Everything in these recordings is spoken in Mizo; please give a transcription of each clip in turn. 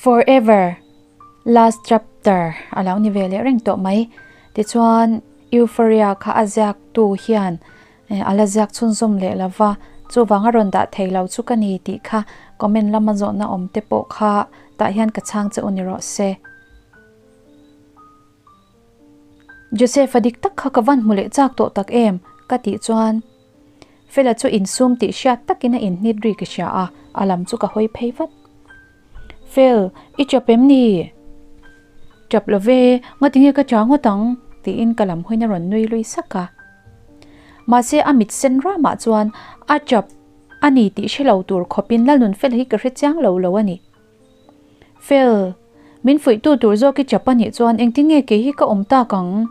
Forever last chapter a lo ni ve leh reng tawh mai. Tichuan Euphoria kha a ziak tu hian a la ziak chhunzawm leh lo va, chuvang a rawn dah thei lo chu ka ni tih kha comment lama zawhna awm te pawh kha tah hian ka chhang che u ni rawh se. Joseph a dik tak kha ka van hmu leh chak tawh tak em? ka tih chuan Fela chu insum tih hriat takin a inhnit ri ka hria a, a lam chu ka hawi phei vat. Fel, i chap em ni? Chap lo ve, ngatinge ka cha ngawt ang? tiin ka lam hawiin a rawn nui lui sak a. Mahse a mit sen ramah chuan a chap a ni tih hre lo tur khawpin Lalnunfela hi ka hre chiang lo lo a ni. Fel, min fuihtu tur zawk i chap a nih chuan engtin nge kei hi ka awm tak ang?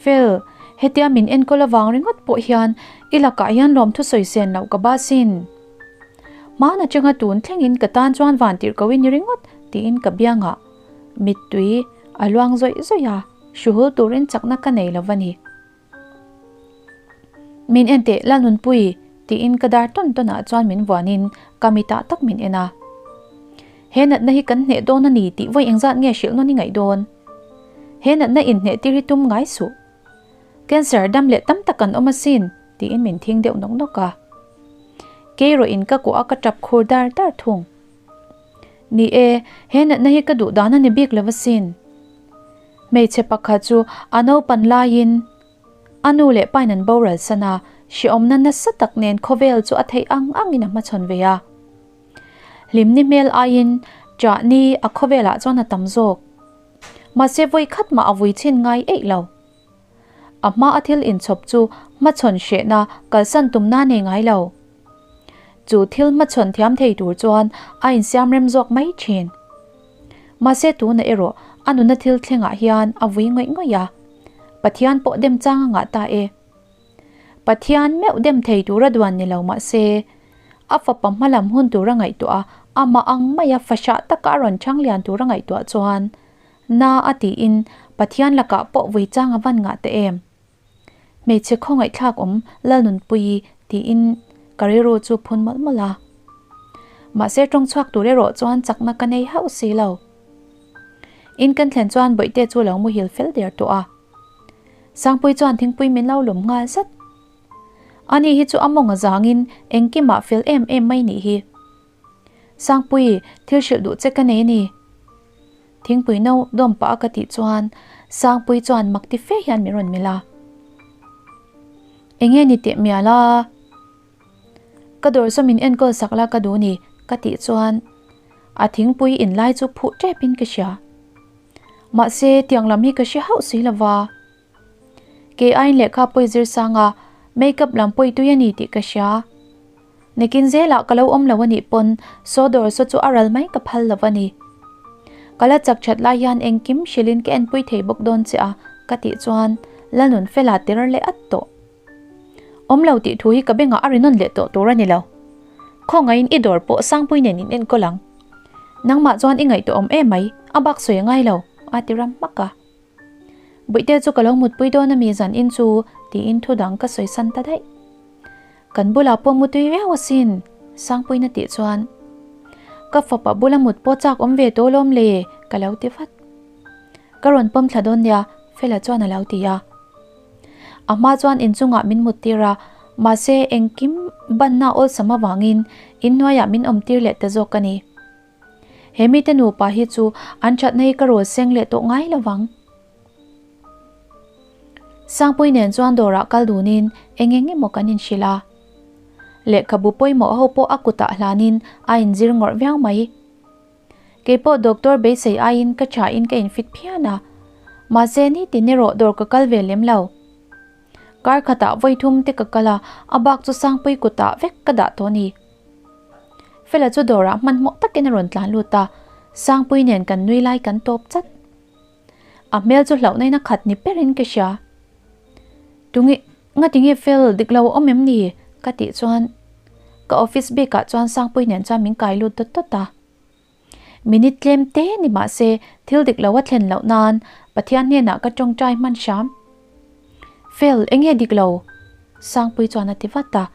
Fel, hetia min enkawl avang ringawt pawh hian i lakah hian lawmthu sawi sen loh ka ba sin. Hmaan atanga tun thlengin ka tan chuan van tirh ko i ni ringawt tiin ka biangah mittui a luang zawih zawih a, hruhul turin chakna ka nei lo va ni. Min en teh Lalnunpui tiin ka dar tawn tawnah chuan min vuanin ka mitah tak min en a. He natna hi kan hneh dawn a ni tih vawi engzat nge hrilh nawn i ngaih dawn? He natna inhneh tir hi tum ngai suh. Cancer dam leh tam tak an awm asin tiin min thing deuh nawk nawk a. Kei rawhin ka kuah a ka tap khur dar dar thung. Ni e, he natna hi ka duh dan a ni bik lo asin. Hmeichhe pakhat chu a naupan laiin a nu leh pain an boral san a, hrehawmna nasa tak nen khawvel chu a theih ang angin a hmachhawn ve a. Hlimni hmel aiin chahni a khawvelah chuan a tam zawk. Mahse vawi khat mah a vui chhin ngai eih lo. A hma a thil inchhawp chu hmachhawn hrehna kalsan tumna nei ngai lo. Chu thil hmachhawn thiam thei tur chuan a insiam rem zawk mai thin. Mahse tuna erawh a nuna thil thlengah hian a vui ngawih ngawih a, Pathian pawh dem chang a ngah ta e. Pathian meuh dem thei tura duan ni lo mahse, a fapa hmalam hun tura ngaihtuah a, amah ang maia fahrah taka a rawn chhang lian tura ngaihtuah chuan na a tiin Pathian lakah pawh vui chang a van ngah ta em. Hmeichhe khawngaihthlak awm Lalnunpuii tiin ka rilru chu phun mawlh mawlh a. Mahse tawng chhuak tur erawh chuan chakna ka nei hauh si lo. In kan thlen chuan Bawihte chu lo muhil fel der tawh a. Sangpui chuan thingpui min lo lawm nghal zat. Ani hi chu a mawng a zangin engkimah fel em em mai nih hi. Sangpui, thil hrilh duh che ka nei a ni. Thingpui no dawm pah a ka tih chuan Sangpui chuan mak ti fe hian min rawn melh a. Enge ni teh mial a? Ka dawr saw min enkawl sak la ka duh ni ka tih chuan a thingpui in lai chu phuh tep in ka hria. Mahse tiang lam hi ka hre hauh si lova. Kei aiin lehkha pawi zir sang a, makeup lam pawi tui a ni tih ka hria. Nikin zelah ka lo awm lo a nih pawn saw dawr saw chu a ral mai ka phal lo a ni. Ka la chak that lai hian engkim hrilhin ka enpui thei bawk dawn che a ka tih chuan Lalnunfela tir leh at tawh. Awm lo tih thu hi ka bengah a ri nawn leh tawh tur a ni lo. Khawngaihin i dawr pawh Sangpui nen in enkawl ang. Nangmah chuan i ngaihtuah awm em mai, a bak sawi a ngai lo, a ti ram hmak a. Bawihte chu ka lo mutpui dawn a mi zan in chu tiin thu dang ka sawi san ta daih. Kan bulah pawh mutui viau asin, Sangpuiin a tih chuan ka fapa bula mut pawh chak awm ve tawh lawm le ka lo ti vat. Ka rawn pawm thla dawn nia, Fela chuan a lo ti a. A hma chuan inchungah min mut tir a, mahse engkim banna awlsam avangin inhnuaiah min awm tir leh ta zawk a ni. He mite nupa hi chu an thatna hi ka rawl seng leh tawh ngai lovang. Sangpui nen chuan dawrah kal dunin eng eng emaw kan inhrilh a. Lehkhabu pawimawh ho pawh a kutah hlanin a inzir ngawrh viau mai. Keipawh doctor beisei aiin ka thain ka infit phian a, mahse nitin erawh dawr ka kal ve lem lo. Kar khatah vawi thum te ka kal a, a bak chu Sangpui kutah vek ka dah tawh a ni. Fela chu dawrah hmanhmawh takin a rawn tlan lut a, Sangpui nen kan nui lai kan tawp chat. A hmel chu hlauhna in a khat ni perin ka hria. Tunge, ngatinge Fel dik lo awm em ni? ka tih chuan ka office bikah chuan Sangpui nen chuan min kai lut dawt dawt a. Minute tlem te ni mah se thil dik lo a thlen loh nan Pathian hnenah ka tawngtai hman hram. Fel, enge dik lo? Sangpui chuan a ti vat a.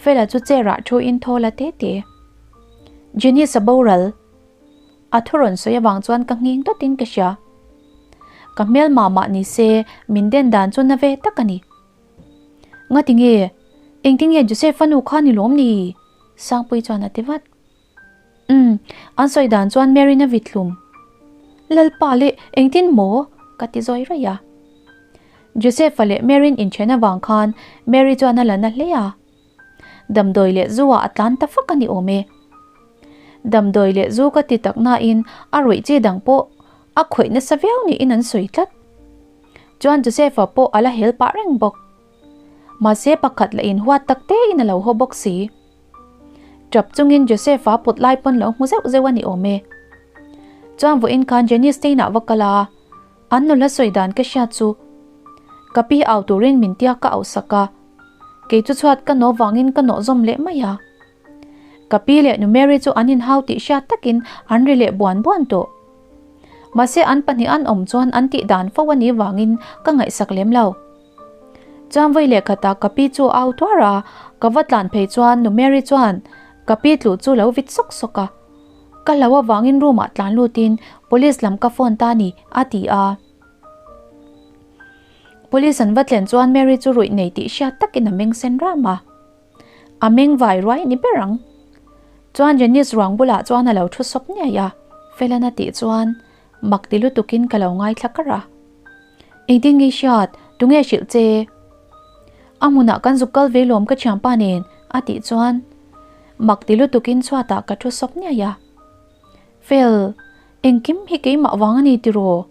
Fela chu chair ah thu in thaw la te te. Jenny sa boral. A thu rawn sawi avang chuan ka nghing dawtin ka hria. Ka hmel mah mah ni se min den dan chu na ve tak a ni. Ngati nge? Engtin nge Joseph a nu kha ni lawm ni? Sangpui chuan a ti vat. Umm, an sawi dan chuan Mary-in a vit hlum. Lalpa leh engtin maw? ka ti zawi raih a. Joseph-a leh Mary-in inthen avang khan Mary chuan a la na hle a. Damdawi leh zu-ah a tlan ta fak a ni awm e. Damdawi leh zu ka ti tak nain a ruih chi dang pawh a khawih nasa viau niin an sawi tlat. Chuan Joseph-a pawh a la hel pah reng bawk. Mahse pakhat la inhuat tak tein a lo haw bawk si. Tap chungin Joseph-a put lai pawn lo hmu zeuh zeuh a ni awm e. Chuan vawiin khan Jenny Stein-ah va kal a, an nula sawi dan ka hriat chu ka pi au turin min tia ka auh sak a, kei chu chhuat ka nawh vangin ka nawh zawm leh mai a. Ka pi leh nu Mary chu an inhau tih hriat takin an ri leh buan buan tawh. Mahse an pahnih an awm chuan an tih dan fo a nih vangin ka ngaihsak lem lo. Chuan vawi leh khatah ka pi chu a au tuar a, ka va tlan phei chuan nu Mary chuan ka pi tluh chu lo vit sawk sawk a. Ka hlo avangin room ah tlan lutin police lam ka phone ta ni a ti a. Police an va tlen chuan Mary chu ruih nei tih hriat takin a meng sen ram a. A meng vai ruai ni ber ang. Chuan Janice ruang bulah chuan a lo thu sawp niai a, Felana tih chuan mak ti lutukin ka lo ngaithla kar a. Engtin nge hriat, tunge hrilh che? A hmunah kan zuk kal ve lawm ka thianpa nen a tih chuan mak ti lutukin chhuatah ka thu sawp niai a. Fel, engkim hi keimah vang a ni tiraw?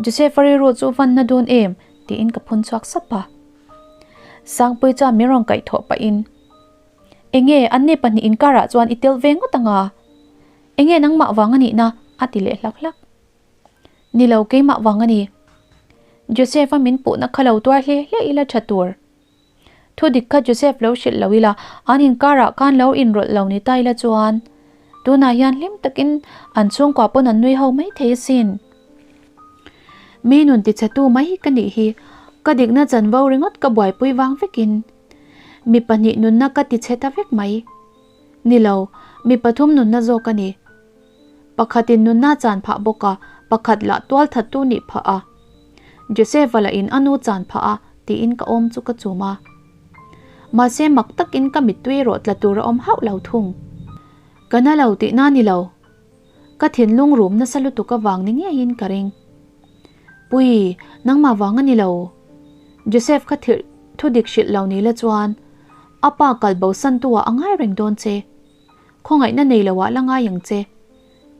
Joseph-a rilru chu vanna dawn em? tiin ka phun chhuak sap a. Sangpui chuan min rawn kaihthawh pahin, Enge, anni pahnih inkarah chuan i tel ve ngawt anga? Enge nangmah vang a nihna? a ti leh hlak hlak. Ni lo keimah vang a ni. Joseph-a min puhna kha lo tuar hle hle ila tha tur. Thu dik kha Joseph lo hrilh lo ila, an inkarah khan lo inrawlh lo ni ta ila chuan tunah hian hlim takin an chhungkua pawn an nui ho mai thei asin. Mi nun tichhetu mai ka nih hi, ka dikna chanvo ringawt ka buaipui vang vekin mi pahnih nunna ka tichhe ta vek mai. Ni lo, mi pathum nunna zawk a ni. Pakhatin nunna chan phah bawk a, pakhat lah tual thattu nih phah a. Joseph-a lah in a nu chan phah a, tiin ka awm chu ka chum a. Mahse mak takin ka mittui erawh tla tur a awm hauh lo thung. Ka na lo tihna ni lo. Ka thinlung rum nasa lutuk avang ni ngeiin ka ring. Pui, nangmah vang a ni lo. Joseph kha thil thu dik hrilh lo ni la chuan a pa kal bo santu ah a ngai reng dawn che. Khawngaihna nei lo ah la ngai ang che.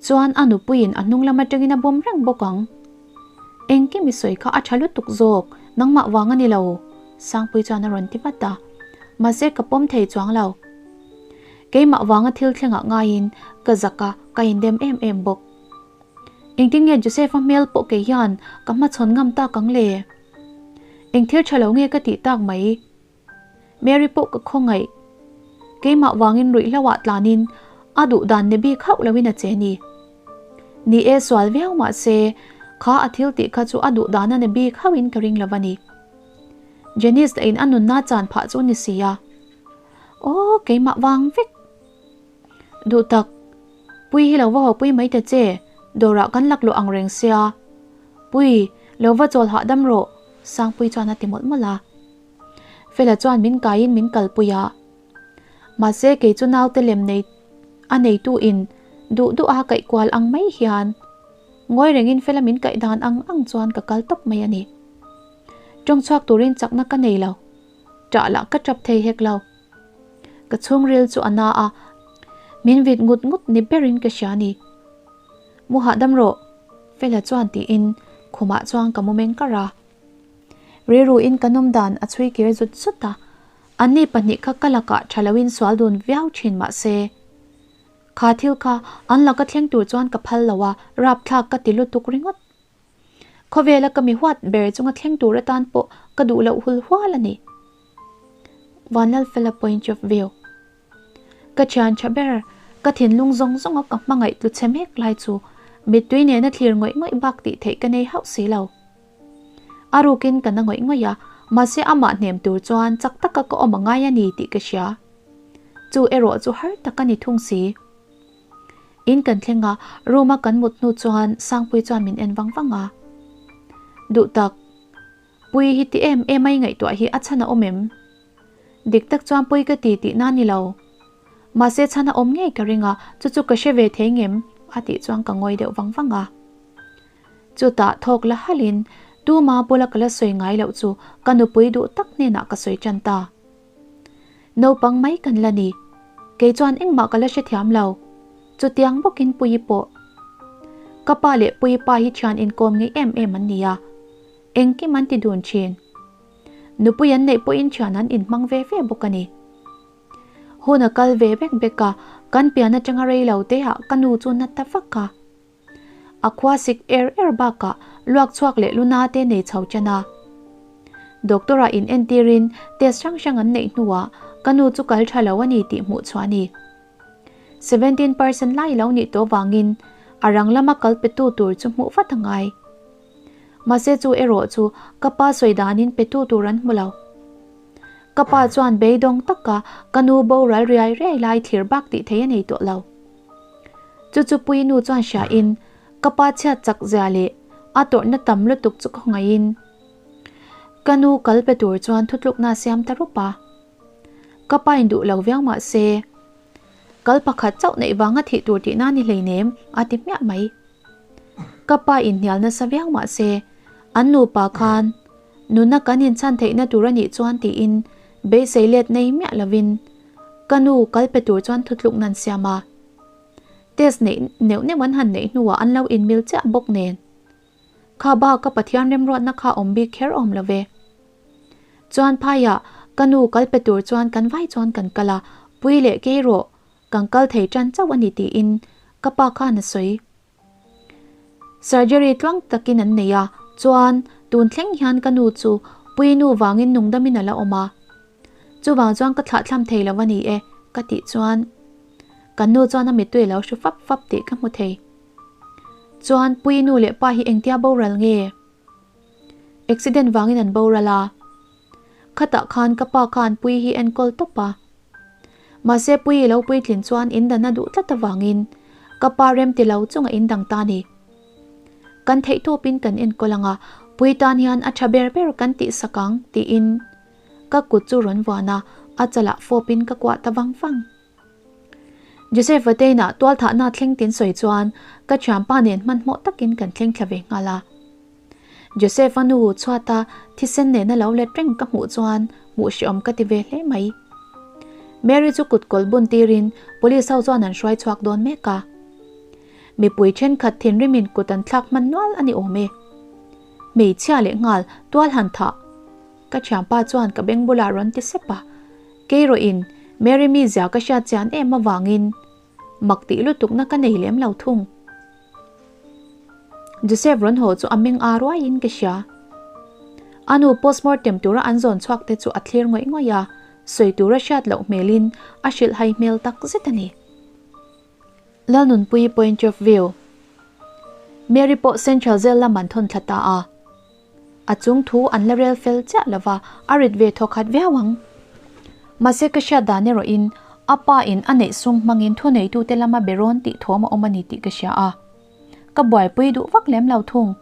Chuan a nupuiin a hnung lam atangin a bawm reng bawk ang. Engkim i sawi kha a tha lutuk zawk, nangmah vang a ni lo, Sangpui chuan a rawn ti vat a. Mahse ka pawm thei chuang lo. Keimah vanga thil thlengah ngaiin ka zak a, ka indem em em bawk. Engtin nge Joseph-a hmel pawh kei hian ka hmachhawn ngam tak ang le? Eng thil tha lo nge ka tih tak mai? Mary pawh ka khawngaih. Keimah vangin ruihhlo ah tlanin a duh dan ni bik hauh loin a che ni. Ni e sual viau mah se kha a thil tih kha chu a duh dan a ni bik hauhin ka ring lo a ni. Janice lah in a nunna chan phah chu ni si a. Aw keimah vang vek. Duh tak, Pui hi lo va haw pui mai ta che, dawrah kan laklawh ang reng sia. Pui, lo va chawl hahdam rawh, Sangpui chuan a ti mawlh mawlh a. Fela chuan min kaiin min kalpui a. Mahse kei chu naute lem nei a neitu in duh duh a kaih kual ang mai hian ngawi rengin Fela min kaih dan ang ang chuan ka kal tawp mai a ni. Tawng chhuak turin chakna ka nei lo. Ṭah lah ka ṭap thei hek lo. Ka chhungril chu a na a, min vit ngut ngut ni berin ka hria a ni. Mu hahdam rawh, Fela chuan tiin khumah chuan ka mu meng kar a. Rilruin ka nawm dan a chhui kir zut zut a, anni pahnih kha ka lakah tha loin sual dun viau thin mah se, kha thil kha an laka thleng tur chuan ka phal lo a, rapthlak ka ti lutuk ringawt. Khawvela ka mi huat ber chunga thleng tur atan pawh ka duh loh hul hual a ni. Vanlalfela point of view. Ka thian tha ber, ka thinlung zawng zawnga ka hmangaih tlu chhe mek lai chu mittui nena thlir ngawih ngawih bak tih theih ka nei hauh si lo. A rukin ka na ngawih ngawih a, mahse amah hnem tur chuan chak taka ka awm a ngai a ni tih ka hria. Chu erawh chu har tak a ni thung si. In kan thleng a, room a kan mut hnu chuan Sangpuii chuan min en vang vang a. Duhtak, Puii hi ti em em a i ngaihtuah hi a chhan a awm em? Dik tak chuan pawi ka ti tihna ni lo. Mahse chhan a awm ngei ka ring a, chu chu ka hre ve thei ngem? a tih chuan ka ngawi deuh vang vang a. Chutah thawk la halhin tuma bula ka la sawi ngai loh chu ka nupui duh tak hnenah ka sawi tan ta. Naupang mai kan la ni. Kei chuan engmah ka la hrethiam lo. Chutiang bawkin Puii pawh. Ka pa leh Puii pa hi thian inkawm ngei em em an ni a. Engkim an ti dun thin. Nupui an neih pawhin thian an inhmang ve ve bawk a ni. Hun a kal ve bek bek a, kan pian atanga rei lo te ah ka nu chu na ta vak a. A khua sik er er bakah luak chhuak leh luna te nei chho chen a. Doctor ah in entirin test hrang hrang an neih hnuah ka nu chu kal tha lo a ni tih hmuh chhuah a ni. 17% lai lo nih tawh vangin a rang lama kal petu tur chu hmuh vat a ngai. Mahse chu erawh chu ka pa sawi danin petu tur an hmu lo. Ka pa chuan beidawng taka ka nu boral riai riai lai thlir bak tih thei a nei tawh lo. Chu chu pui nu chuan hriain ka pa chhiat chak zia leh a tawrhna tam lutuk chu ka ngaihin ka nu kal pe tur chuan thutlukna a siam ta rup a. Ka pa in duh lo viau mah se kal pakhat chauh neih vanga thih tur tihna ni hleinem a ti hmiah mai. Ka pa inhnial nasa viau mah se an nupa khan nuna kan inchhan theihna tur a nih chuan tiin beisei let nei miah lovin ka nu kal pe tur chuan thutluk nan siam a. Test neih neuh neuh an han neih hnuah an lo inmil chiah bawk nen. Kha bak ka Pathian remruatna kha awm bik kher awm lo ve. Chuan phaiah ka nu kal pe tur chuan kan vai chuan kan kal a, pui leh kei rawh, kan kal thei tan chauh a ni tiin ka pa khan a sawi. Surgery tluang takin an nei a, chuan tun thleng hian ka nu chu pui nu vangin nungdamin a la awm a. Chuvang chuan ka thlahthlam thei lo a ni e ka tih chuan kan nu chuan a mittui a lo hru fap fap tih ka hmu thei. Chuan pui nu leh pa hi engtia boral nge? Accident vangin an boral a. Khatah khan ka pa khan pui hi enkawl tawp a. Mahse pui i lo puitlin chuan in dan a duh tlat avangin ka pa rem ti lo chunga in dang ta ni. Kan theih tawpin kan enkawl ang a, pui tan hian a tha ber ber kan tih sak ang tiin ka kut chu rawn vuan a, a chalah fawpin ka kuah ta vang vang. Joseph Vateina tualthahna thleng tin sawi chuan ka thianpa nen hmanhmawh takin kan thleng thla ve nghal a. Joseph-a nu chhuata thisen nena lo let reng ka hmuh chuan hmuh hreawm ka ti ve hle mai. Mary chu kut kawl bun tirin police ho chuan an hruai chhuak dawn mek a. Mipui thenkhat thinrimin kut an thlak hman nual a ni awm e. Hmeichhia leh nghal tual han thah. Ka thianpa chuan ka beng bulah rawn ti sep a. Keirawhin Mary mizia ka hriat chian em avangin mak tih lutukna ka nei lem lo thung. Joseph rawn haw chu a meng a ruaiin ka hria. A nu postmortem tura an zawn chhuak te chu a thlir ngawih ngawih a, sawi tura hriat loh hmelin a hrilh hai hmel tak zet a ni. Lalnunpuii point of view. Mary pawh Central Jail lam an thawn thla ta a. A chung thu an la rel fel chiah lo va, a rit ve thaw khat viau ang. Mahse ka hriat dan erawhin a pa in a neih sum hmangin thuneitute lama be rawn tih thawm a awm a ni tih ka hria a. Ka buaipui duh vak lem lo thung.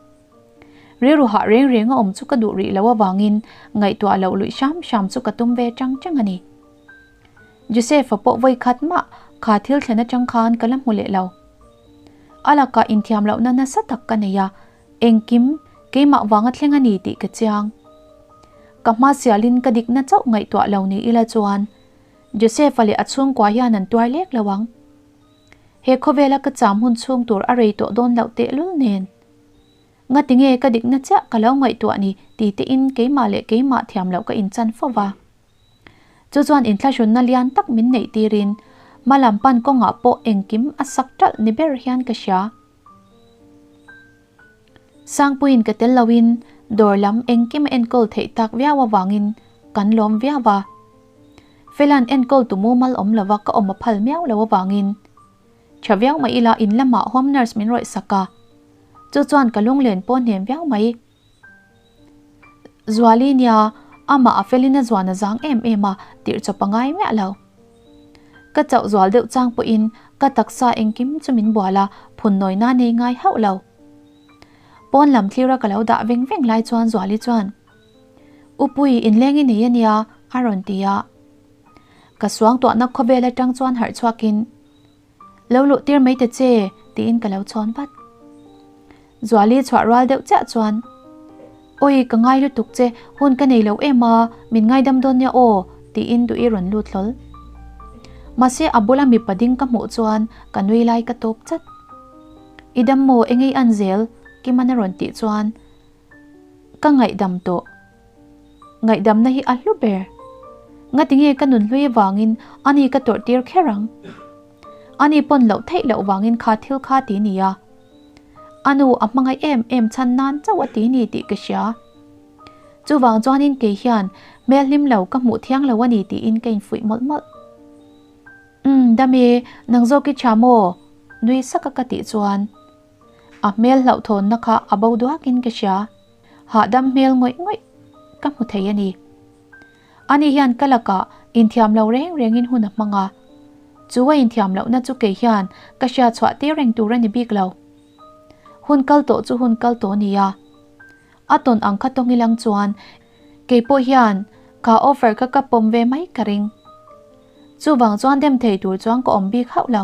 Rilru hah reng reng a awm chu ka duh rih lo avangin ngaihtuah loh luih hram hram chu ka tum ve chang chang a ni. Joseph-a pawh vawi khat mah kha thil thlen atang khan ka la hmu leh lo. A lakah inthiam lohna nasa tak ka nei a, Engkim keimah vanga thleng a ni tih ka chiang. Ka hma sialin ka dikna chauh ngaihtuah lo ni ila chuan Joseph-a leh a chhungkua hian an tuar lek lo ang. He khawvela ka cham hun chhung tur a rei tawh dawn loh tehlul nen. Ngati nge ka dikna chiah ka lo ngaihtuah ni ti tein keimah leh keimah thiam loh ka inchan fo va. Chu chuan inthlahrunna lian tak min neih tirin hmalam pan kawngah pawh engkim a sak ṭalh ni ber hian ka hria. Sangpuiin ka tel loin dawr lam engkim a enkawl theih tak viau avangin kan lawm viau a. Fela'n enkawl tu mumal awm lova ka awm a phal miau lo avangin tha viau mai ila in lamah home nurse min rawih sak a, chu chuan ka lunglen pawh hnem viau mai. Zuali nia, amah a felin a zuan a zang em em a, tirh chawp a ngai miah lo. Ka chauh zual deuh chang pawhin ka taksa engkim chu min bual a, phun nawi na nei ngai hauh lo. Pawn lam thlira ka lo dah veng veng lai chuan Zuali chuan, Upui, inleng i nei a nia, a rawn ti a. Ka suangtuahna khawvel atang chuan harh chhuakin, Lo luh tir mai ta che, tiin ka lo chhawn vat. Zuali chhuah rual deuh chiah chuan, Awi, ka ngai lutuk che, hun ka nei lo em a, min ngaidam dawn nia aw, tiin duh i rawn lut hlawl. Mahse a bula mipa ding ka hmuh chuan ka nui lai ka tawp chat. I dam maw, engei an zel? Kiman a rawn tih chuan ka ngaihdam tawh. Ngaihdamna hi a hlu ber. Ngatinge ka nun hlui avangin ani ka tawrh tir kher ang? Ani pawn loh theih loh vangin kha thil kha ti nia. A nu a hmangaih em em chhan nan chauh a ti ni tih ka hria. Chuvang chuanin kei hian hmel hlim lo ka hmuh thiang lo a ni tiin ka infuih mawlh mawlh. Umm, dam e, nang zawk i tha maw? Nui saka ka tih chuan a hmel hlauhthawnna kha a bo duakin ka hria. Hahdam hmel ngawih ngawih ka hmu thei a ni. Ani hian ka lakah inthiam lo reng rengin hun a hmang a, chu a inthiam lohna chu kei hian ka hria chhuah tir reng tur a ni bik lo. Hun kal tawh chu hun kal tawh a ni a, a tawn ang kha tawng ilang chuan kei pawh hian ka offer kha ka pawm ve mai ka ring. Chuvang chuan dem thei tur chuan ka awm bik hauh lo.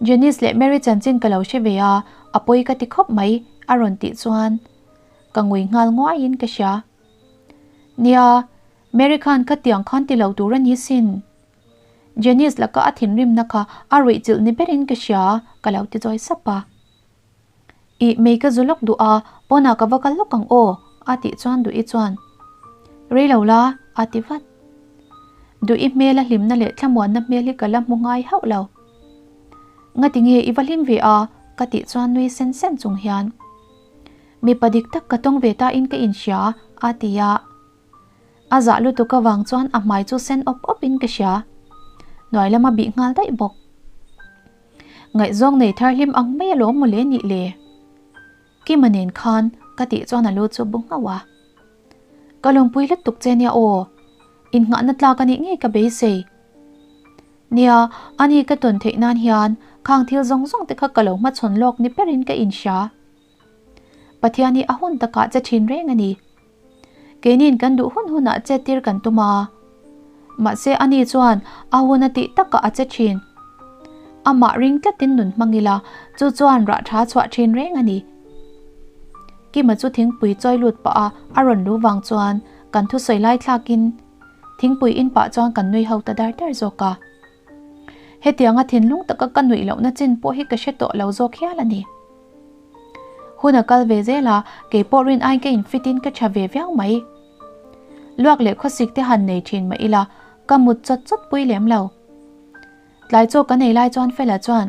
Janice leh Mary chanchin ka lo hre ve a, a pawi ka ti khawp mai a rawn tih chuan ka ngui nghal nguaiin ka hria. Nia, Mary khan khatiang khan ti lo tur a ni sin. Janice laka a thinrimna kha a ruihchilh ni berin ka hria ka lo ti zawi sap a. Ih, mei ka zu lawk duh a, pawnah ka va kal lawk ang aw, a tih chuan Duhi chuan, Rei lo la, a ti vat. Duhi hmela hlimna leh thlamuanna hmel hi ka la hmu ngai hauh lo. Ngati nge i va hlim ve a? ka tih chuan nui sen sen chung hian, Mipa dik tak ka tawng ve tain ka inhria, a ti a. A zah lutuk avang chuan a hmai chu sen awp awpin ka hria. Hnuai lama bih nghal daih bawk. Ngaihzawng nei thar hlim ang mai alawm mawle nih le. Kima nen khan ka tih chuan a lu chu bu nghauh a. Ka lawmpui lutuk che nia aw. Innghahna tlak a nih ngei ka beisei. Nia, ani ka tawn theih nan hian khang thil zawng zawng te kha ka lo hmachhawn lawk ni berin ka inhria. Pathian hi a hun takah che thin reng a ni. Keiniin kan duh hun hunah che tir kan tum a. Mahse ani chuan a hun a tih takah a che thin. Amah ring tlatin nun hmang ila chu chuan rah tha chhuah thin reng a ni. Kima chu thingpui chawi lut pah a a rawn lu vang chuan kan thusawi lai thlakin thingpui in pah chuan kan nui ho ta dar dar zawk a. Hetianga thinlung taka ka nuih lohna chin pawh hi ka hre tawh lo zawk hial a ni. Hun a kal ve zel a, kei pawh rin aiin ka infit in ka tha ve viau mai. Luak leh khawsik te han nei thin mah ila, ka mut chawt chawt pui lem lo. Tlai chaw ka nei lai chuan Fela chuan,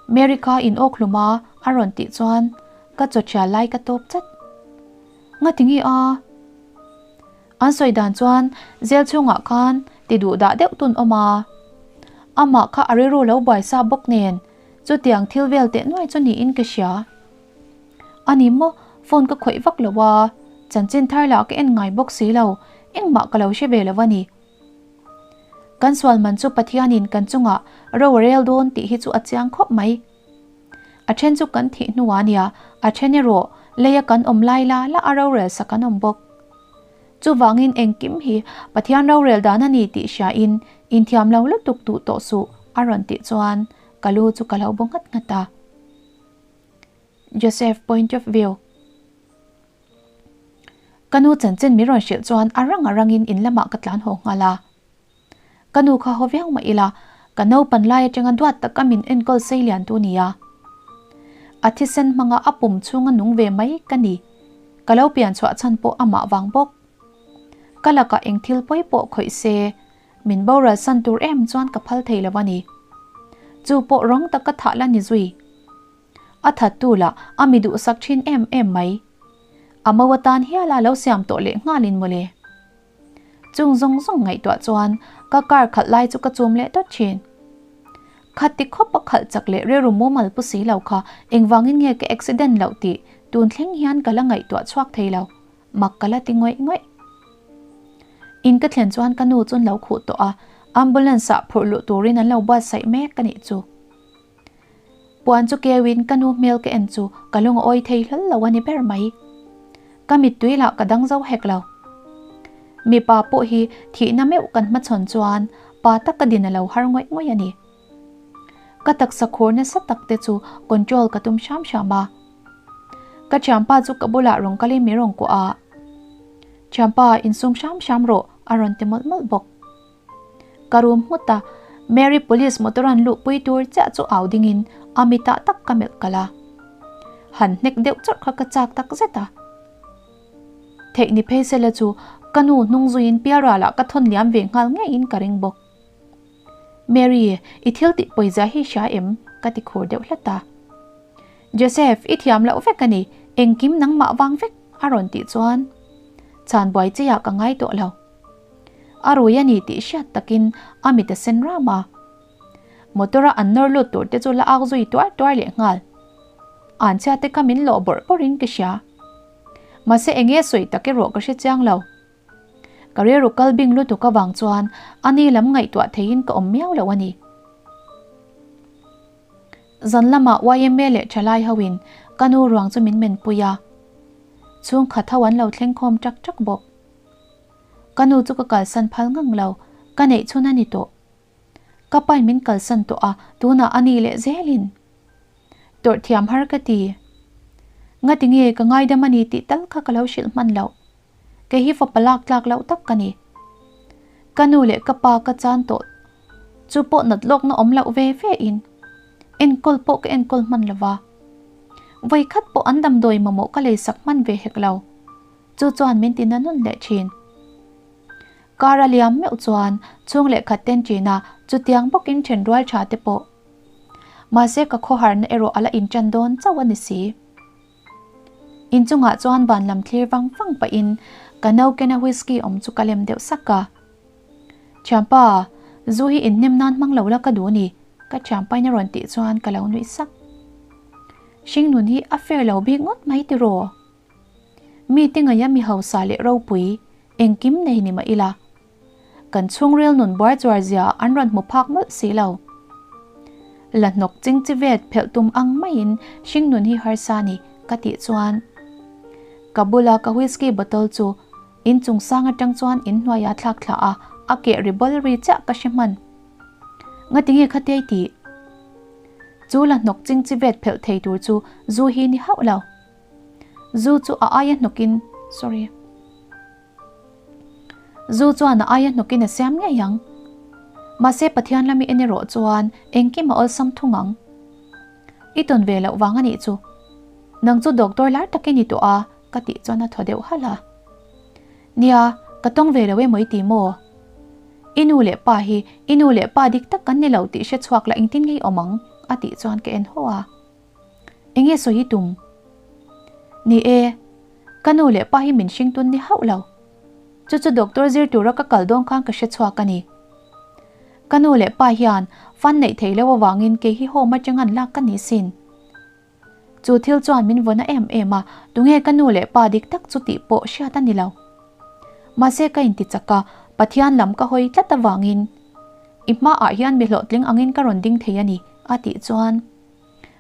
Mary kha in awk hlum a, a rawn tih chuan ka chaw thial lai ka tawp chat. Ngati nge a? An sawi dan chuan zel chhungah khan ti duh dah deuh tun awm a. Amah kha a rilru lo buai sa bawk nen chutiang thil vel teh nuai chu niin ka hria. A ni maw, phone ka khawih vak lo a, chanchin thar lah ka en ngai bawk si lo, engmah ka lo hre ve lo a ni. Kan sual man chu Pathianin kan chungah ro a rel dawn tih hi chu a chiang khawp mai. A then chu kan thih hnuah a nia, a then erawh leia kan awm lai la la a rorel sak an awm bawk. Chuvangin engkim hi Pathian rorel dan a ni tih hriain inthiam lo lutuk duh tawh suh a rawn tih chuan ka lu chu ka lo bu nghat nghat a. Joseph point of view. Ka nu chanchin min rawn hrilh chuan a rang a rangin in lamah ka tlan haw nghal a. Ka nu kha haw viau mah ila, ka naupan lai atanga duat taka min enkawl sei lian tu nia. A thisen hmanga a pum chhunga nung ve mai ka ni. Ka lo pian chhuah chhan pawh amah vang bawk. Ka lakah eng thil pawi pawh khawih se, min boral san tur em chuan ka phal thei lo a ni. Chu pawh rawng taka thah la ni zui. A thattu lah a mi duhsak thin em em mai. A mo atan hiala lo siam tawh leh nghalin mawle. Chung zawng zawng ngaihtuah chuan ka car khalh lai chu ka chum leh dawt thin. Khati khawp a khalh chak leh rilru mumal pu si lo kha engvangin nge ka accident loh tih tun thleng hian ka la ngaihtuah chhuak thei lo, mak ka la ti ngawih ngawih. In ka thlen chuan ka nu chun lo khuh tawh a, Ambulance ah phurh luh turin an lo buatsaih mek a nih chu. Puan chu keuin ka nu hmel ka en chu ka lung a awi thei hlawl lo a ni ber mai. Ka mittui lah ka dang zo hek lo. Mipa pawh hi thihna meuh kan hmachhawn chuan pa tak ka din a lo har ngawih ngawih a ni. Ka taksa khur nasa tak te chu control ka tum hram hram a. Ka thianpa chu ka bulah rawn kalin min rawn kuah a. Thianpa, insum hram hram rawh a rawn ti mawlh mawlh bawk. Ka rum nghut a, Mary police motor an luhpui tur chiah chu au dingin a mitah tak ka melh kalh a. Han hnek deuh chawrh kha ka chak tak zet a. Theih ni phei sela chu ka nu hnung zuiin pialralah ka thawn liam ve nghal ngeiin ka ring bawk. Mary, i thil tih pawizia hi hria em? ka ti khur deuh hlat a. Joseph, i thiam loh vek a ni, engkim nangmah vang vek a rawn tih chuan chhan buai chiah ka ngai tawh lo. A rui a ni tih hriat takin a mit a sen ram a. Motor a an nawr lut tur te chu la ak zui tuar tuar leh nghal. An chhia te kha min lawh bawrh bawrh in ka hria. Mahse enge sawi tak erawh ka hre chiang lo. Ka rilru kal bing lutuk avang chuan a ni lam ngaihtuah theiin ka awm miau lo a ni. Zan lamah YMA leh thalai ho in ka nu ruang chu min menpui a. Chhungkhat ho an lo thleng khawm tak tak bawk. Ka nu chu ka kalsan phal ngang lo, ka neih chhun a ni tawh. Ka pain min kalsan tawh a, tunah a ni leh zelin. Tawrh thiam har ka ti. Ngati nge ka ngaidam a ni tih tal kha ka lo hrilh hman loh. Kei hi fapa lak tlak loh tak ka ni. Ka nu leh ka pa ka chan tawh chu pawh nat lawkna awm loh ve ve in enkawl pawh ka enkawl hman lova. Vawikhat pawh an damdawi mamawh ka leisak hman ve hek lo. Chu chuan min ti na nawn leh thin. Kar a liam meuh chuan chhung leh khat ten thin a, chutiang bawkin then rual tha te pawh. Mahse ka khawharna erawh a la intan dawn chauh a ni si. Inchungah chuan van lam thlir vang vang pahin ka naukena whisky awm chu ka lem deuh sak a. Thianpa, zu hi inhnem nan hmang lo la ka duh ni, ka thianpain a rawn tih chuan ka lo nuih sak. Hringnun hi a fair lo bik ngawt mai tiraw? Mite ngaia mi hausa leh ropui engkim nei ni mah ila, kan chhungril nun buar chuar zia an rawn hmu phak mawlh si lo. La hnawk ching chi vet phelh tum ang maiin hring nun hi harsa ni ka tih chuan ka bula ka whisky bottle chu inchung sang atang chuan inhnuaia thlak thla a, a keh ri bawl ri chiah ka hre hman. Ngatinge khatei tih? Chu la hnawk ching chi vet phelh thei tur chu zu hi ni hauh lo. Zu chu a aia hnawkin, sorry. Zu chuan a aia hnawkin a siam ngei ang. Mahse Pathian lami en erawh chuan engkim a awlsam thung ang. I tawn ve loh vang a nih chu. Nang chu doctor lar tak i ni tawh a, ka tih chuan a thaw deuh halh a. Nia, ka tawng ve lo emaw i ti maw? I nu leh pa hi i nu leh pa dik tak kan ni lo tih hre chhuak la engtin ngei awm ang, a tih chuan ka en haw a. Enge sawi tum? Ni e, ka nu leh pa hi min hring tun ni hauh lo. Chu chu doctor zir tura ka kal dawn khan ka hre chhuak a ni. Ka nu leh pa hian fan neih theih loh avangin kei hi home atang an lak ka ni sin. Chu thil chuan min vawn a em em a, tunge ka nu leh pa dik tak chu tih pawh hriat a ni lo. Mahse ka inti chak a, Pathian lam ka hawi tlat avangin i hmaah hian mi hlawhtling angin ka rawn ding thei a ni, a tih chuan.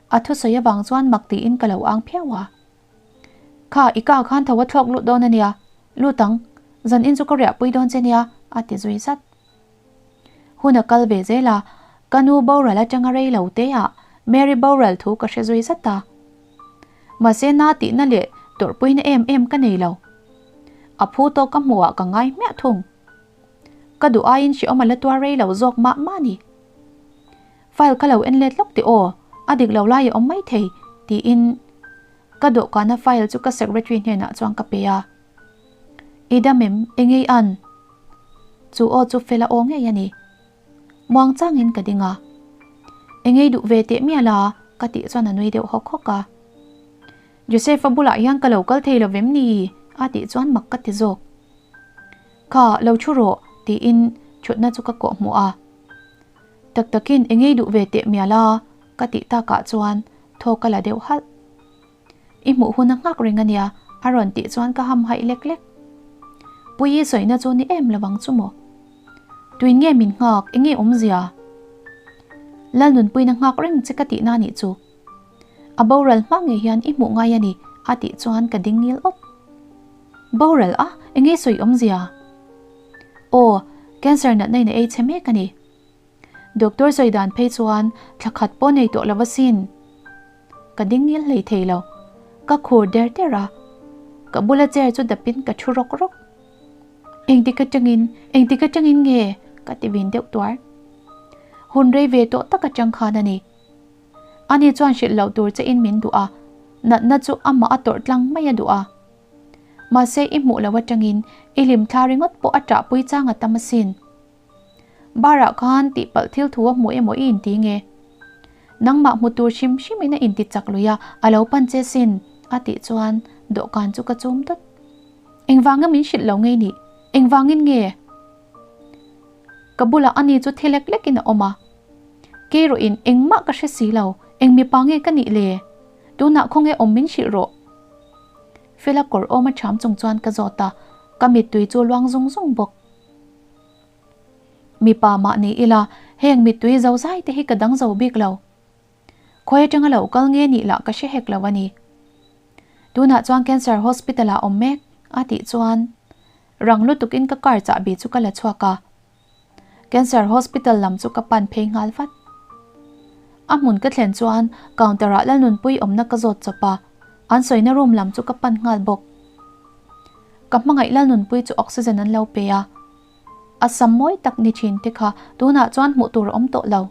A thusawi avang chuan mak tiin ka lo ang phiau a. Kha, i ka khan tho a thlawk lut dawn a nia, lut ang, zan in chu ka riahpui dawn che nia, a ti zui zat. Hun a kal ve zel a, ka nu boral atanga rei lo te ah Mary boral thu ka hre zui zat a. Mahse na tihna leh tawrhpuina em em ka nei lo. A phu tawk ka hmuh ah ka ngai hmiah thung. Ka duh aiin hrehawm a la tuar rei lo zawk mah mah a ni. File ka lo en let lawk tih aw, a dik lo lai a awm mai thei, tiin ka dawhkana file chu ka secretary hnenah chuan ka pe a. I dam em, engei an? Chu aw chu Fela aw ngei a ni. Muang changin ka ding a. Engei duh ve teh mial a, ka tih chuan a nui deuh hawk hawk a. Joseph-a bulah hian ka lo kal thei lo vem ni? a tih chuan mak ka ti zawk. Kha, lo thu rawh, tiin thutna chu ka kawh hmuh a. Tak takin i ngei duh ve teh mial a, ka tih takah chuan thaw ka la deuh halh. I hmuh hun a nghak reng a nia, a rawn tih chuan ka ham haih lek lek. Puii sawina chu ni em lovang chu maw? Tuin nge min nghak, enge awmzia? Lalnunpuina nghak reng che ka tihna nih chu. A boral hma ngei hian i hmuh ngai a ni, a tih chuan ka ding ngil awp. Boral a, enge sawi awmzia? Aw, cancer natna in a ei chhe mek a ni. Doctor sawi dan phei chuan thla khat pawh nei tawh lo asin. Ka ding ngil hlei thei lo. Ka khur der der a. Ka bula chair chu dapin ka thu rawk rawk. Engtik atangin, engtik atangin nge? ka ti vin deuh tuar. Hun rei ve tawh tak atang khan a ni. Ani chuan hrilh loh tur che in min duh a, natna chu amah a tawrh tlang mai a duh a. Mahse i hmuh loh atangin i hlim thla ringawt pawh a ṭahpui chang a tam asin. Bar-ah khan tihpalh thil thu a hmuh emaw i inti nge? Nangmah hmu tur hrim hrimin a inti chak lui a, a lo pan che sin, a tih chuan dawhkan chu ka chum dawt. Engvanga min hrilh lo ngei nih? Engvangin nge? Ka bulah ani chu thi lek lekin a awm a. Kei rawhin engmah ka hre si lo, eng mipa nge ka nih le? Tunah khawnge awm min hrilh rawh. Fela kawr awm a ṭham chung chuan ka zawt a, ka mittui chu luang zung zung bawk. Mipa mah ni ila, heng mittui zo zai te hi ka dang zo bik lo. Khawi aṭanga lo kal nge nih lah ka hre hek lo a ni. Tunah chuan Cancer Hospital ah awm mek a tih chuan rang lutukin ka car chahbi chu ka la chhuak a. Cancer Hospital lam chu ka pan phei nghal vat. A hmun ka thlen chuan counter ah Lalnunpui awmna ka zawt chawp a, an sawina room lam chu ka pan nghal bawk. Ka hmangaih Lalnunpui chu oxygen an lo pe a, a sam mawi tak ni thin te kha tunah chuan hmuh tur a awm tawh lo.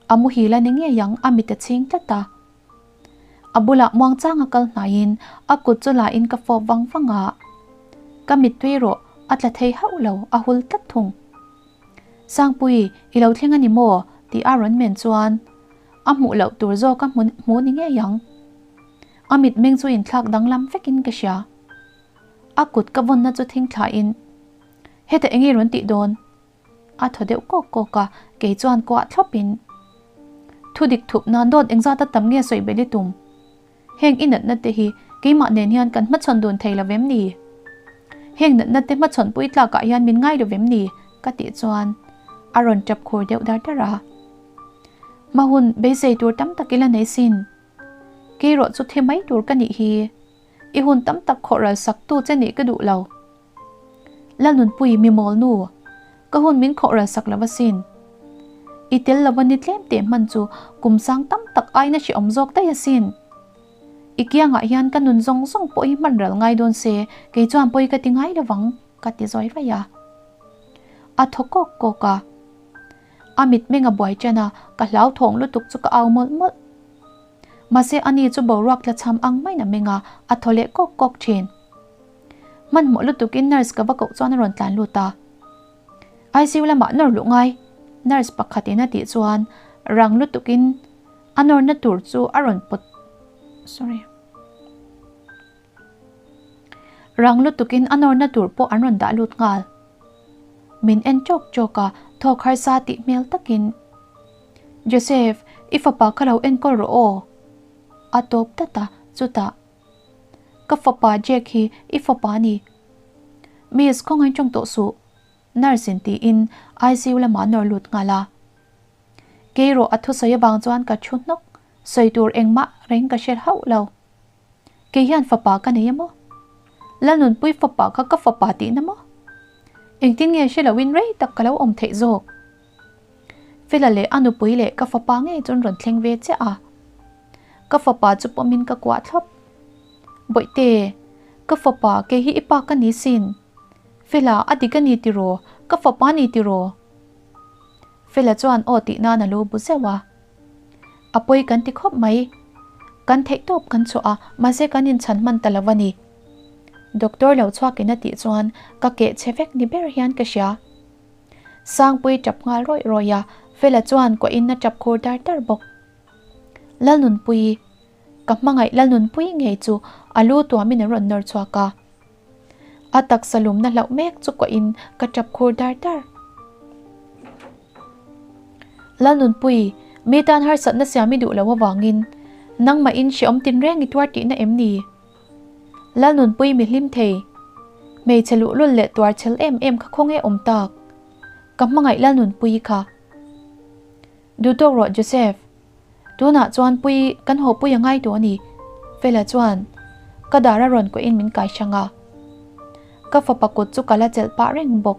A muhil a ni ngei ang a mit a chhing tlat a. A bulah muangchang a kal hnaiin a kut chu lain ka fawp vang vang a, ka mittui erawh a tla thei hauh lo, a hul tlat thung. Sangpui, i lo thleng a ni maw? tih a rawn men chuan a hmuh loh tur zawk a hmu ni ngei ang. A mitmeng chu inthlak danglam vekin ka hria. A kut ka vawnna chu thing thlain, Heta enge rawn tih dawn? A thaw deuh kawk kawk a, kei chuan kuah thlawpin, Thu dik thup nan dawt engzat a tam nge sawi bel i tum? Heng i natna te hi keimah nen hian kan hmachhawn dun thei lo vem ni? Heng natna te hmachhawn pui tlakah hian min ngai lo vem ni? ka tih chuan a rawn tap khur deuh dar dar a. Hmahun beisei tur tam tak ila nei sin. Keirawh chu thi mai tur ka nih hi. I hun tam tak khawhral sak tu che nih ka duh lo. Lalnunpui mi mawl nu, ka hun min khawh ral sak lo asin. I tel lova ni tlem teh hman chu kum sang tam tak aina hrehawm zawk daih asin. I kiangah hian ka nun zawng zawng pawh hi hman ral ngai dawn se, kei chuan pawi ka ti ngai lovang, ka ti zawi raih a. A thaw kawk kawk a. A mitmeng a buai ṭan a, ka hlauthawng lutuk chu ka au mawlh mawlh. Mahse ani chu boruak tlachham ang maiin a meng a, a thaw leh kawk kawk ṭhin. Hmanhmawh lutukin nurse ka va koh chuan a rawn tlan lut a. ICU lamah nawr luh ngai, nurse pakhatin a tih chuan rang lutukin a nawrna tur chu a rawn pawt sorry rang lutukin a nawrna tur pawh an rawn dah lut nghal. Min en chawk chawk a, thawk harsa tih hmel takin, Joseph, i fapa kha lo enkawl rawh aw a tawp tlat a, chutah Ka fapa Jack hi i fapa a ni. Miss, khawngaih tawng tawh suh, nurse in tiin ICU lamah nawr lut nghal a. Kei rawh a thusawi avang chuan ka thu hnawk, sawi tur engmah reng ka hre hauh lo. Kei hian fapa ka nei emaw? Lalnunpui fapa kha ka fapa tihna maw? Engtin nge hre loin rei tak ka lo awm theih zawk? Fela leh a nupui leh ka fapa ngei chuan rawn thleng ve chiah a. Ka fapa chu pawmin ka kuah thlawp. Bawihte, ka fapa kei hi i pa ka ni sin. Fela, a dik a ni tiraw? Ka fapa ni tiraw? Fela chuan aw tih nan a lo bu zeuh a. A pawi kan ti khawp mai. Kan theih tawp kan chhuah a, mahse kan inchhan hman ta lo a ni. Doctor lo chhuakin a tih chuan ka keh chhe vek ni ber hian ka hria. Sangpui tap nghal rawih rawih a, Fela chuan kuahin a tap khur dar dar bawk. Lalnunpui, ka hmangaih Lalnunpui ngei chu a lu tuamin a rawn nawr chhuak a. A taksa lumna hlauh mek chu kuahin ka tap khur dar dar. Lalnunpui, mi tan harsatna siam i duh lo avangin nangmahin hreawm tinreng i tuar tihna em ni? Lalnunpui mi hlim thei, hmeichhe luhlul leh tuar chhel em em kha khawnge awm tak? Ka hmangaih Lalnunpuii kha. Duhtawk rawh Joseph. Tunah chuan Puii kan haw pui a ngai tawh a ni. Fela chuan ka dar a rawn kuahin min kai hrang a. Ka fapa kut chu ka la chelh pah reng bawk.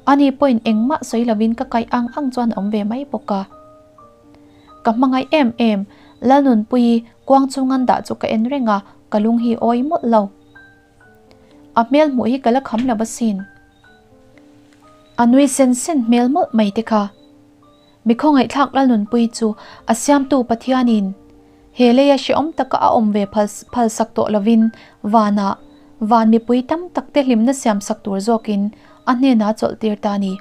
Ani pawhin engmah sawi lovin ka kaih ang ang chuan a awm ve mai bawk a. Ka hmangaih em em, Lalnunpuii kuang chhung an dah chu ka en reng a, ka lung hi awi mawlh lo. A hmel hmuh hi ka la kham lo asin. A nui sen sen hmel mawlh mai te kha. Mi khawngaihthlak Lalnunpuii chu a siamtu Pathianin he leia hrehawm taka a awm ve phal phalsak tawh lovin vanah van mipui tam tak te hlimna siamsak tur zawkin a hnenah chawlh tir ta a ni.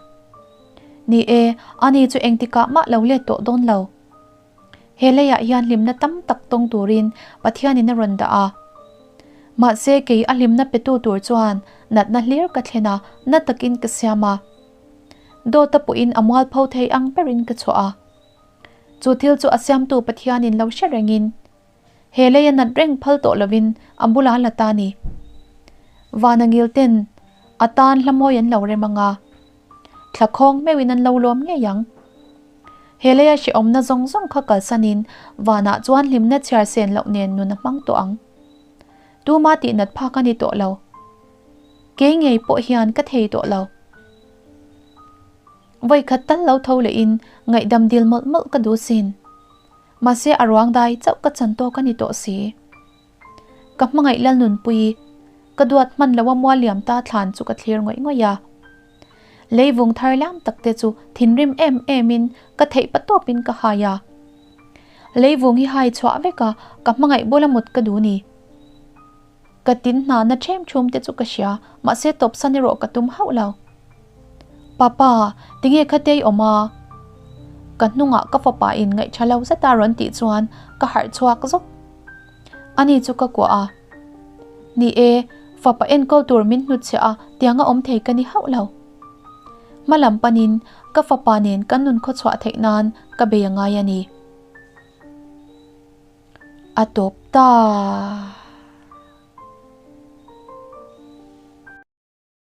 Ni e, ani chu engtikah mah lo let tawh dawn lo. He leiah hian hlimna tam tak tawng turin Pathianin a rawn dah a. Mahse kei a hlimna petu tur chuan natna hlir ka thlen a, na takin ka siam a. Dawta pawhin a mualpho thei ang berin ka chhuah a. Chu thil chu a siamtu Pathianin lo hre rengin he lei a nat reng phal tawh lovin a bulah a la ta a ni. Vana ngil ten a tan hla mawi an lo rem ang a, thla khawng meuhin an lo lawm ngei ang. He leia hrehawmna zawng zawng kha kalsanin vanah chuan hlimna chhiar sen loh nen nun a hmang tawh ang. Tuma tihnat phak a ni tawh lo. Kei ngei pawh hian ka thei tawh lo. Vawikhat tal lo tho lehin ngaihdam dil mawlh mawlh ka duh sin. Mahse a ruang dai chauh ka chan tawk a ni tawh si. Ka hmangaih Lalnunpuii, ka duat hman lo a mual liam ta thlan chu ka thlir ngawih ngawih a. Leivung thar lam tak te chu thinrim em em in ka theih pa tawp in ka hai a. Leivung hi hai chhuah vek a ka hmangaih bula mut ka duh ni. Ka tin hna na ṭhem ṭhum te chu ka hria, mahse tawp san erawh ka tum hauh lo. Papa, tinge kha te i awm a? Ka hnungah ka fapa in ngaihṭha lo zeta rawn tih chuan ka harh chhuak zawk. Ani chu ka kuah a. Ni e, fapa enkawl tur min hnutchhiah a, tianga awm thei ka ni hauh lo. Hma lam panin ka fapa nen kan nun khawchhuah theih nan ka bei a ngai a ni. A tawp ta.